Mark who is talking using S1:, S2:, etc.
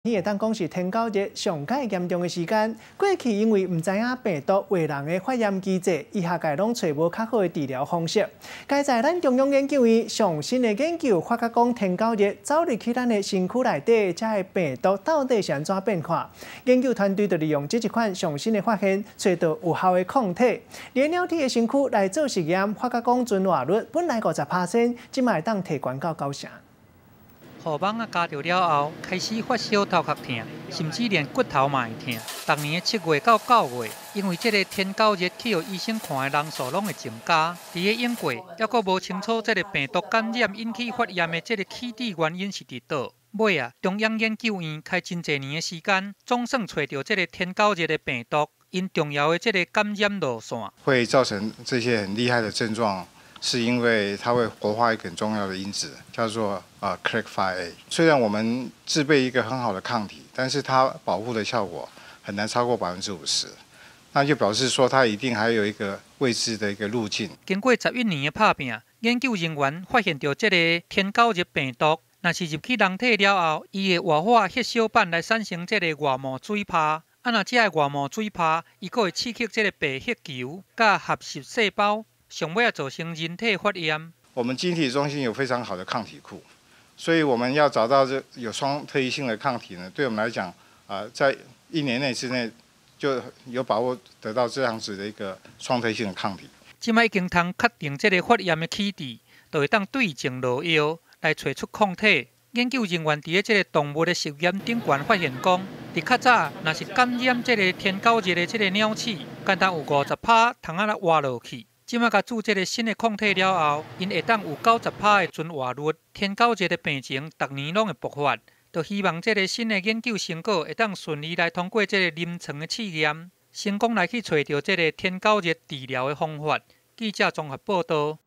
S1: 你會當講是天狗熱上蓋嚴重的時間。過去因為毋知影病毒會人的發炎機制，醫學界攏揣無較好的治療方式。佳哉咱中央研究院上新的研究發覺講，天狗熱走入去咱的身軀內底，這个病毒到底是按怎變化？研究團隊就利用這一款上新的發現，揣到有效的抗體，連鳥體的身軀來做實驗，發覺講存活率本來50%，這擺會當提懸到九成。
S2: 予蠓仔咬著了後，開始發燒、頭殼疼，甚至連骨頭嘛會疼。逐年的7月到9月，因為這个天狗熱去予醫生看的人數攏會增加。佇咧英國，猶閣無清楚這个病毒感染引起發炎的這个起底原因是佇佗。尾啊，中央研究院開真濟年的時間，總算揣著這个天狗熱的病毒，𪜶重要的這个感染路線。
S3: 會造成這些很厲害的症狀，是因為它會活化一個很重要的因子，叫做CLEC5A。雖然我們製備一個很好的抗體，但是它保護的效果很難超過50%，那就表示說它一定還有一個未知的一個路徑。
S2: 經過11年的拍拚，研究人員發現著這个天狗熱病毒，若是入去人體了後，伊會活化血小板來產生這个外膜水泡。啊，若這个外膜水泡，伊閣會刺激這个白血球佮合集細胞。上尾仔造成人體發炎。
S3: 我們基因體中心有非常好的抗體庫，所以我們要找到這有雙特異性的抗體呢，對我們來講，在一年內之內就有把握得到這樣子的一個雙特異性的抗體。
S2: 這擺已經通確定這个發炎的起底，就會當對症落藥來揣出抗體。研究人員佇咧這个動物的實驗頂懸發現講，佇較早若是感染這个天狗熱的這个鳥鼠，敢若有50趴通啊來活落去。這擺共注這个新的抗體了後，𪜶會當有90趴的存活率。天狗熱的病情逐年攏會爆發，就希望這个新的研究成果會當順利來通過這个臨床的試驗，成功來去揣著這个天狗熱治療的方法。記者綜合報導。